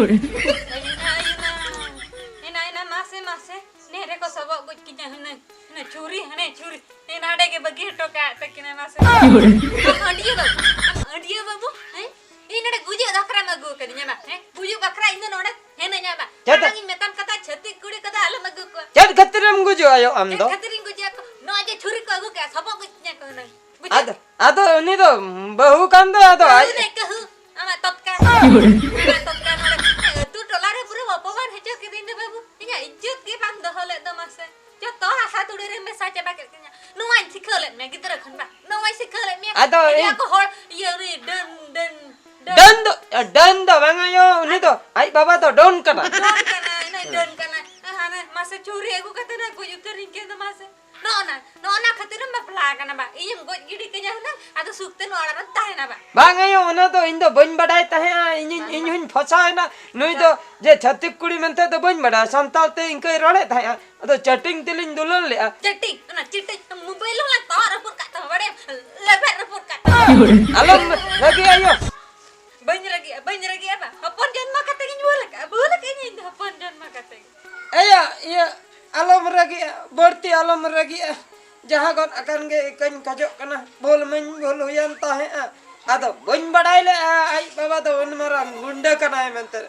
ᱮᱱᱟ, ᱮᱱᱟ, ᱮᱱᱟ, ᱮᱱᱟ, ᱢᱟᱥᱮ, ᱢᱟᱥᱮ, ᱱᱮ ᱨᱮᱠᱚ ᱥᱚᱵᱚᱜ ᱜᱚᱡ ᱠᱤᱧᱟ ᱦᱩᱱᱟᱹᱝ, ᱦᱩᱱᱟᱹᱝ ᱪᱷᱩᱨᱤ, ᱦᱟᱱᱮ ᱪᱷᱩᱨᱤ, ᱱᱮ ᱱᱟᱰᱮ ᱜᱮ ᱵᱟᱹᱜᱤ ᱦᱚᱴᱚ ᱠᱟᱜ ᱛᱟᱹᱠᱤᱱᱟ, ᱢᱟᱥᱮ᱾ ᱟᱢ ᱟᱹᱰᱤᱭᱟᱹ ᱵᱟᱹᱵᱩ, ᱟᱢ ᱟᱹᱰᱤᱭᱟᱹ ᱵᱟᱹᱵᱩ, ᱦᱮᱸ? ᱤᱧ ᱱᱚᱰᱮ ᱜᱩᱡᱩᱜ ᱵᱟᱠᱷᱨᱟᱢ ᱟᱹᱜᱩ ᱟᱠᱟᱫᱤᱧᱟ, ᱢᱟ, ᱦᱮᱸ? ᱜᱩᱡᱩᱜ ᱵᱟᱠᱷᱨᱟ ᱤᱧ ᱫᱚ ᱱᱚᱰᱮ ᱦᱮᱱᱟᱹᱧᱟ, ᱢᱟ᱾ ᱪᱮᱫ? ᱢᱟᱲᱟᱝ ᱤᱧ ᱢᱮᱛᱟᱢ ᱠᱟᱛᱷᱟ, ᱪᱷᱟᱹᱛᱤᱠ ᱠᱩᱲᱤ ᱠᱚᱫᱚ ᱟᱞᱚᱢ ᱟᱹᱜᱩ ᱠᱚᱣᱟ᱾ ᱪᱮᱫ ᱠᱷᱟᱹᱛᱤᱨᱮᱢ ᱜᱩᱡᱩᱜ ᱟᱭᱳ ᱟᱢ ᱪᱮᱫ ᱫᱚ? ᱠᱷᱟᱹᱛᱤᱨᱤᱧ ᱜᱩᱡᱩᱜ ᱟᱠᱚ? ᱱᱚᱜᱼᱚᱭ ᱡᱮ ᱪᱷᱩᱨᱤ ᱠᱚ ᱟᱹᱜᱩ ᱠᱮᱜᱼᱟ, ᱥᱚᱵᱚᱜ ᱜᱚᱡ ᱠᱤᱧᱟ ᱠᱚ ᱦᱩᱱᱟᱹᱝ᱾ ᱵᱩᱡᱷᱟᱹᱣ? ᱟᱫᱚ, ᱟᱫᱚ ᱩᱱᱤ ᱫᱚ ᱵᱟᱹᱦᱩ ᱠᱟᱱ ᱫᱚ, ᱟᱫᱚ ᱟᱡ ᱠᱟᱹᱦᱩ ᱫᱮ ᱠᱟᱹᱦᱩ, ᱟᱢᱟᱜ ᱛᱚᱛᱠᱟ᱾ ᱟᱢᱟᱜ ᱛᱚᱛᱠᱟ ᱱᱚᱰᱮ ᱟᱹᱛᱩ ᱴᱚᱞᱟ ᱨᱮ ᱯᱩᱨᱟᱹ ᱚᱯᱚᱢᱟᱱ ᱦᱚᱪᱚ ᱠᱤᱫᱤᱧ ᱫᱚ ᱵᱟᱹᱵᱩ᱾ ᱤᱧᱟᱜ ᱤᱡᱽᱡᱚᱛ ᱜᱮ ᱵᱟᱢ ᱫᱚᱦᱚ ᱞᱮᱫ ᱫᱚ ᱢᱟᱥᱮ᱾ ᱡᱚᱛᱚ ᱦᱟᱥᱟ ᱫᱷᱩᱲᱤ ᱨᱮᱢ ᱢᱮᱥᱟ ᱪᱟᱵᱟ ᱠᱮᱫ ᱛᱤᱧᱟ᱾ ᱱᱚᱣᱟᱧ ᱥᱤᱠᱷᱟᱹᱣ ᱞᱮᱫ ᱢᱮᱭᱟ ᱜᱤᱫᱽᱨᱟᱹ ᱠᱷᱚᱱ ᱵᱟ? ᱱᱚᱣᱟᱧ ᱥᱤᱠᱷᱟᱹᱣ ᱞᱮᱫ ᱢᱮᱭᱟ? ᱟᱫᱚ ᱤᱭᱟᱹ ᱤᱧ ᱠᱚ ᱦᱚᱲ, ᱤᱭᱟᱹ ᱩᱱᱤ ᱰᱟᱹᱱ, ᱰᱟᱹᱱ, ᱰᱟᱹᱱ᱾ ᱰᱟᱹᱱ ᱫᱚ, ᱰᱟᱹᱱ ᱫᱚ ᱵᱟᱝᱟ ᱭᱳ, ᱩᱱᱤ ᱫᱚ ᱟᱡ ᱵᱟᱵᱟ ᱫᱚ ᱰᱚᱱ ᱠᱟᱱᱟ᱾ ᱰᱟᱹᱱ ᱠᱟᱱᱟᱭ, ᱱᱩᱭ ᱰᱟᱹᱱ ᱠᱟᱱᱟᱭ᱾ ᱦᱟᱱᱮ ᱢᱟᱥᱮ ᱪᱷᱩᱨᱤ ᱟᱹᱜᱩ ᱠᱟᱛᱮ ᱱᱩᱭ ᱜᱚᱡ ᱩᱛᱟᱹᱨᱤᱧ ᱠᱮᱫ ᱫᱚ ᱢᱟᱥᱮ᱾ ᱱᱚᱜᱼᱚ ᱱᱟ, ᱱᱚᱜᱼᱚ ᱱᱟ ᱠᱷᱟᱹᱛᱤᱨᱮᱢ ᱵᱟᱯᱞᱟ ᱟᱠᱟᱱᱟ ᱵᱟ? ᱤᱧᱮᱢ ᱜᱚᱡ ᱜᱤᱰᱤ ᱠᱟᱹᱧᱟ ᱦᱩᱱᱟᱹᱝ, ᱟᱫᱚ ᱥᱩᱠ ᱛᱮ ᱱᱚᱣᱟ ᱚᱲᱟᱜ ᱨᱮᱢ ᱛᱟᱦᱮᱱᱟ ᱵᱟ? ᱵᱟᱝ ᱟᱭᱳ, ᱚᱱᱟ ᱫᱚ ᱤᱧ ᱫᱚ ᱵᱟᱹᱧ ᱵᱟᱰᱟᱭ ᱛᱟᱦᱮᱸᱜᱼᱟ, ᱤᱧᱤᱧ, ᱵᱟᱝ ᱤᱧ ᱵᱟᱰᱟᱭ᱾ ᱦᱚᱧ ᱯᱷᱚᱥᱟᱣ ᱮᱱᱟ᱾ ᱱᱩᱭ ᱫᱚ ᱡᱮ ᱪᱷᱟᱹᱛᱤᱠ ᱠᱩᱲᱤ ᱢᱮᱱᱛᱮ ᱫᱚ ᱵᱟᱹᱧ ᱵᱟᱰᱟᱭᱟ, ᱥᱟᱱᱛᱟᱲ ᱛᱮ ᱤᱱᱠᱟᱹᱭ ᱨᱚᱲᱮᱫ ᱛᱟᱦᱮᱸᱜᱼᱟ, ᱟᱫᱚ ᱪᱮᱴᱤᱝ ᱛᱮᱞᱤᱧ ᱫᱩᱞᱟᱹᱲ ᱞᱮᱜᱼᱟ᱾ ᱪᱮᱴᱤᱝ? ᱚᱱᱟ ᱪᱮᱴᱤᱝ ᱢᱳᱵᱟᱭᱤᱞ ᱦᱚᱸ ᱞᱟᱝ ᱛᱟᱣᱟᱜ ᱨᱟᱹᱯᱩᱫ ᱠᱟᱜ ᱛᱟᱢᱟ, ᱵᱟᱲᱟᱭᱟᱢ? ᱞᱮᱵᱮᱫ ᱨᱟᱹᱯᱩᱫ ᱠᱟᱜ ᱛᱟᱢᱟ᱾ ᱟᱞᱚᱢ ᱨᱟᱹᱜᱤᱜᱼᱟ ᱟᱭᱳ᱾ ᱵᱟᱹᱧ ᱨᱟᱹᱜᱤᱜᱼᱟ, ᱵᱟᱹᱧ ᱨᱟᱹᱜᱤᱜᱼᱟ ᱵᱟ᱾ ᱦᱚᱯᱚᱱ ᱡᱚᱱᱢᱚ ᱠᱟᱛᱮ ᱜᱤᱧ ᱵᱷᱩᱞ ᱟᱠᱟᱜᱼᱟ, ᱵᱷᱩᱞ ᱟᱠᱟᱜᱼᱟᱹᱧ ᱤᱧ ᱫᱚ ᱦᱚᱯᱚᱱ ᱡᱚᱱᱢᱚ ᱠᱟᱛᱮ ᱜᱮ᱾ ᱮᱭᱟ, ᱤᱭᱟᱹ, ᱟᱞᱚᱢ ᱨᱟᱹᱜᱤᱜᱼᱟ, ᱵᱟᱹᱲᱛᱤ ᱟᱞᱚᱢ ᱨᱟᱹᱜᱤᱜᱼᱟ᱾ ᱡᱟᱦᱟᱸ ᱜᱚᱫ ᱟᱠᱟᱱ ᱜᱮ ᱤᱠᱟᱹᱧ ᱠᱷᱚᱡᱚᱜ ᱠᱟᱱᱟ, ᱵᱷᱩᱞ ᱢᱟᱧ ᱵᱷᱩᱞ ᱦᱩᱭᱮᱱ ᱛᱟᱦᱮᱸᱜᱼᱟ᱾ ᱟᱫᱚ ᱵᱟᱹᱧ ᱵᱟᱰᱟᱭ ᱞᱮᱜᱼᱟ ᱟᱡ ᱵᱟᱵᱟ ᱫᱚ ᱩᱱ ᱢᱟᱨᱟᱝ ᱜᱩᱱᱰᱟᱹ ᱠᱟᱱᱟᱭ ᱢᱮᱱᱛᱮ᱾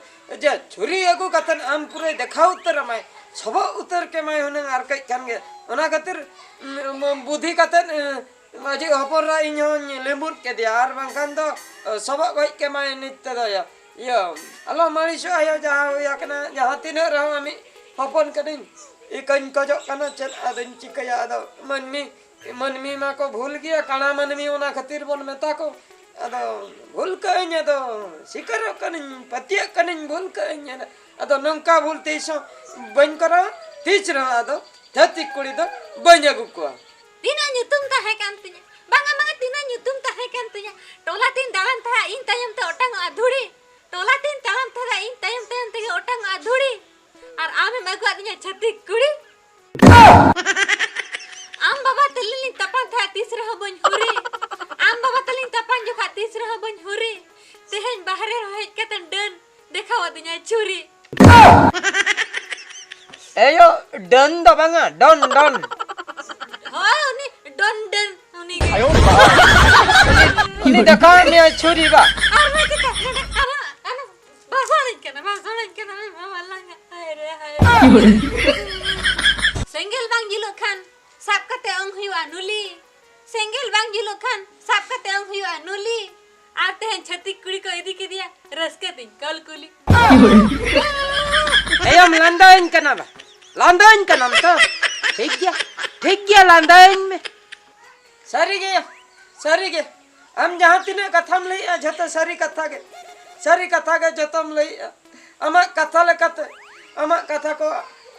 ᱡᱮ ᱪᱷᱩᱨᱤ ᱟᱹᱜᱩ ᱠᱟᱛᱮᱫ ᱟᱢ ᱯᱩᱨᱟᱹᱭ ᱫᱮᱠᱷᱟᱣ ᱩᱛᱟᱹᱨ ᱟᱢᱟᱭ, ᱥᱚᱵᱚᱜ ᱩᱛᱟᱹᱨ ᱠᱮᱢᱟᱭ ᱦᱩᱱᱟᱹᱝ ᱟᱨ ᱠᱟᱹᱡ ᱠᱷᱟᱱ ᱜᱮ᱾ ᱚᱱᱟ ᱠᱷᱟᱹᱛᱤᱨ, ᱩᱸ, ᱵᱩᱫᱷᱤ ᱠᱟᱛᱮᱫ, ᱩᱸ, ᱢᱟᱹᱡᱷᱤ ᱦᱚᱯᱚᱱ ᱨᱟ ᱤᱧ ᱦᱚᱸᱧ ᱞᱤᱢᱩᱨ ᱠᱮᱫᱮᱭᱟ, ᱟᱨ ᱵᱟᱝᱠᱷᱟᱱ ᱫᱚ, ᱚ, ᱥᱚᱵᱚᱜ ᱜᱚᱡ ᱠᱮᱢᱟᱭ ᱱᱤᱛ ᱛᱮᱫᱚ ᱭᱟ᱾ ᱤᱭᱟᱹ, ᱟᱞᱚᱢ ᱟᱹᱲᱤᱥᱚᱜᱼᱟ ᱭᱟ, ᱡᱟᱦᱟᱸ ᱦᱩᱭ ᱟᱠᱟᱱᱟ, ᱡᱟᱦᱟᱸ ᱛᱤᱱᱟᱹᱜ ᱨᱮᱦᱚᱸ ᱟᱢᱤᱡ ᱦᱚᱯᱚᱱ ᱠᱟᱹᱱᱟᱹᱧ, ᱤᱠᱟᱹᱧ ᱠᱷᱚᱡᱚᱜ ᱠᱟᱱᱟ, ᱪᱮᱫ ᱟᱫᱚᱧ ᱪᱤᱠᱟᱹᱭᱟ? ᱟᱫᱚ ᱢᱟᱹᱱᱢᱤ, ᱢᱟᱹᱱᱢᱤ ᱢᱟᱠᱚ ᱵᱷᱩᱞ ᱜᱮᱭᱟ, ᱠᱟᱬᱟ ᱢᱟᱹᱱᱢᱤ ᱚᱱᱟ ᱠᱷᱟᱹᱛᱤᱨ ᱵᱚᱱ ᱢᱮᱛᱟ ᱠᱚ᱾ ᱟᱫᱚ ᱵᱷᱩᱞ ᱠᱟᱹᱜ ᱟᱹᱧ, ᱟᱫᱚ ᱥᱤᱠᱟᱹᱨᱚᱜ ᱠᱟᱹᱱᱟᱹᱧ, ᱯᱟᱹᱛᱭᱟᱹᱜ ᱠᱟᱹᱱᱟᱹᱧ, ᱵᱷᱩᱞ ᱠᱟᱹᱜ ᱟᱹᱧ᱾ ᱟᱫᱚ ᱱᱚᱝᱠᱟ ᱵᱷᱩᱞ ᱛᱤᱥ ᱦᱚᱸ ᱵᱟᱹᱧ ᱠᱚᱨᱟᱣᱟ, ᱛᱤᱥ ᱨᱮᱦᱚᱸ ᱟᱫᱚ ᱪᱷᱟᱹᱛᱤᱠ ᱠᱩᱲᱤ ᱫᱚ ᱵᱟᱹᱧ ᱟᱹᱜᱩ ᱠᱚᱣᱟ᱾ ᱛᱤᱱᱟᱹᱜ ᱧᱩᱛᱩᱢ ᱛᱟᱦᱮᱸ ᱠᱟᱱ ᱛᱤᱧᱟ, ᱵᱟᱝᱟ, ᱵᱟᱝᱟ, ᱛᱤᱱᱟᱹᱜ ᱧᱩᱛᱩᱢ ᱛᱟᱦᱮᱸ ᱠᱟᱱ ᱛᱤᱧᱟ᱾ ᱴᱚᱞᱟ ᱛᱤᱧ ᱫᱟᱬᱟᱱ ᱛᱟᱦᱮᱸᱫ, ᱤᱧ ᱛᱟᱭᱚᱢ ᱛᱮ ᱚᱴᱟᱝᱚᱜᱼᱟ ᱫᱷᱩᱲᱤ᱾ ᱴᱚᱞᱟ ᱛᱤᱧ ᱛᱟᱲᱟᱢ ᱛᱟᱦᱮᱸᱫ, ᱤᱧ ᱛᱟᱭᱚᱢ ᱛᱟᱭᱚᱢ ᱛᱮᱜᱮ ᱚᱴᱟᱝᱚᱜᱼᱟ ᱫᱷᱩᱲᱤ᱾ ᱟᱨ ᱟᱢᱮᱢ ᱟᱹᱜᱩᱣᱟᱫᱤᱧᱟ ᱪᱷᱟᱹᱛᱤᱠ ᱠᱩᱲᱤ᱾ ᱟᱢ ᱵᱟᱵᱟ ᱛᱟᱹᱞᱤᱧ ᱞᱤᱧ ᱛᱟᱯᱟᱢ ᱛᱟᱦᱮᱸᱫ, ᱛᱤᱥ ᱨᱮᱦᱚᱸ ᱵᱟᱹᱧ ᱦᱩᱨᱤ᱾ ᱟᱢ ᱵᱟᱵᱟ ᱛᱟᱹᱞᱤᱧ ᱛᱟᱯᱟᱢ ᱡᱚᱠᱷᱟᱡ ᱛᱤᱥ ᱨᱮᱦᱚᱸ ᱵᱟᱹᱧ ᱦᱩᱨᱤ᱾ ᱛᱮᱦᱮᱧ ᱵᱟᱦᱨᱮ ᱨᱮᱦᱚᱸ ᱦᱮᱡ ᱠᱟᱛᱮᱢ ᱰᱟᱹᱱ ᱫᱮᱠᱷᱟᱣ ᱟᱹᱫᱤᱧᱟ᱾ ᱰᱟᱹᱱ ᱫᱚ ᱵᱟᱝᱟ, ᱰᱚᱱ, ᱰᱚᱱ᱾ ᱦᱳᱭ, ᱩᱱᱤ ᱰᱚᱱ ᱰᱟᱹᱱ, ᱩᱱᱤ ᱜᱮ᱾ ᱩᱱᱤ ᱫᱮᱠᱷᱟᱣ ᱢᱮᱭᱟ ᱪᱷᱩᱨᱤ ᱵᱟ᱾ ᱟᱨ ᱵᱟᱭ ᱪᱤᱠᱟ, ᱱᱚᱰᱮ ᱟᱨᱚ, ᱟᱨᱚ ᱵᱟᱥᱟᱲᱟᱹᱧ ᱠᱟᱱᱟ, ᱵᱟᱥᱟᱲᱟᱹᱧ ᱠᱟᱱᱟ, ᱢᱟᱢᱟ ᱞᱟᱸᱜᱟ᱾ ᱦᱟᱭ ᱨᱮ, ᱦᱟᱭ ᱨᱮ᱾ ᱥᱮᱸᱜᱮᱞ ᱵᱟᱝ ᱡᱩᱞᱩᱜ ᱠᱷᱟᱱ ᱥᱟᱵ ᱠᱟᱛᱮ ᱚᱝ ᱦᱩᱭᱩᱜᱼᱟ ᱱᱩᱞᱤ᱾ ᱥᱮᱸᱜᱮᱞ ᱵᱟᱝ ᱡᱩᱞᱩᱜ ᱠᱷᱟᱱ ᱥᱟᱵ ᱠᱟᱛᱮ ᱚᱝ ᱦᱩᱭᱩᱜᱼᱟ ᱱᱩᱞᱤ᱾ ᱟᱨ ᱛᱮᱦᱮᱧ ᱪᱷᱟᱹᱛᱤᱠ ᱠᱩᱲᱤ ᱠᱚ ᱤᱫᱤ ᱠᱮᱫᱮᱭᱟ ᱨᱟᱹᱥᱠᱟᱹ ᱛᱤᱧ ᱠᱚᱞ ᱠᱩᱞᱤ᱾ ᱮᱭᱟᱢ ᱞᱟᱸᱫᱟᱧ ᱠᱟᱱᱟ ᱵᱟ, ᱞᱟᱸᱫᱟᱧ ᱠᱟᱱᱟᱢ ᱛᱚ? ᱴᱷᱤᱠ ᱜᱮᱭᱟ, ᱴᱷᱤᱠ ᱜᱮᱭᱟ, ᱞᱟᱸᱫᱟᱧ ᱢᱮ᱾ ᱥᱟᱹᱨᱤ ᱜᱮ, ᱥᱟᱹᱨᱤ ᱜᱮ, ᱟᱢ ᱡᱟᱦᱟᱸ ᱛᱤᱱᱟᱹᱜ ᱠᱟᱛᱷᱟᱢ ᱞᱟᱹᱭᱮᱜᱼᱟ, ᱡᱷᱚᱛᱚ ᱥᱟᱹᱨᱤ ᱠᱟᱛᱷᱟ ᱜᱮ, ᱥᱟᱹᱨᱤ ᱠᱟᱛᱷᱟ ᱜᱮ ᱡᱷᱚᱛᱚᱢ ᱞᱟᱹᱭᱮᱜᱼᱟ᱾ ᱟᱢᱟᱜ ᱠᱟᱛᱷᱟ ᱞᱮᱠᱟᱛᱮ, ᱟᱢᱟᱜ ᱠᱟᱛᱷᱟ ᱠᱚ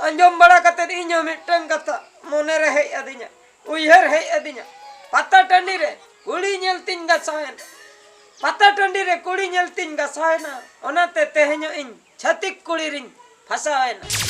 ᱟᱸᱡᱚᱢ ᱵᱟᱲᱟ ᱠᱟᱛᱮ ᱤᱧ ᱦᱚᱸ ᱢᱤᱫᱴᱟᱝ ᱠᱟᱛᱷᱟ ᱢᱚᱱᱮ ᱨᱮ ᱦᱮᱡ ᱟᱹᱫᱤᱧᱟ, ᱩᱭᱦᱟᱹᱨ ᱦᱮᱡ ᱟᱹᱫᱤᱧᱟ᱾ ᱯᱟᱛᱟ ᱴᱟᱺᱰᱤ ᱨᱮ ᱠᱩᱲᱤ ᱧᱮᱞ ᱛᱤᱧ ᱜᱟᱥᱟᱣᱮᱱ, ᱯᱟᱛᱟ ᱴᱟᱺᱰᱤ ᱨᱮ ᱠᱩᱲᱤ ᱧᱮᱞ ᱛᱤᱧ ᱜᱟᱥᱟᱣᱮᱱᱟ, ᱚᱱᱟᱛᱮ ᱛᱮᱦᱮᱧᱚᱜ ᱤᱧ ᱪᱷᱟᱹᱛᱤᱠ ᱠᱩᱲᱤ ᱨᱤᱧ ᱯᱷᱟᱥᱟᱣᱮᱱᱟ᱾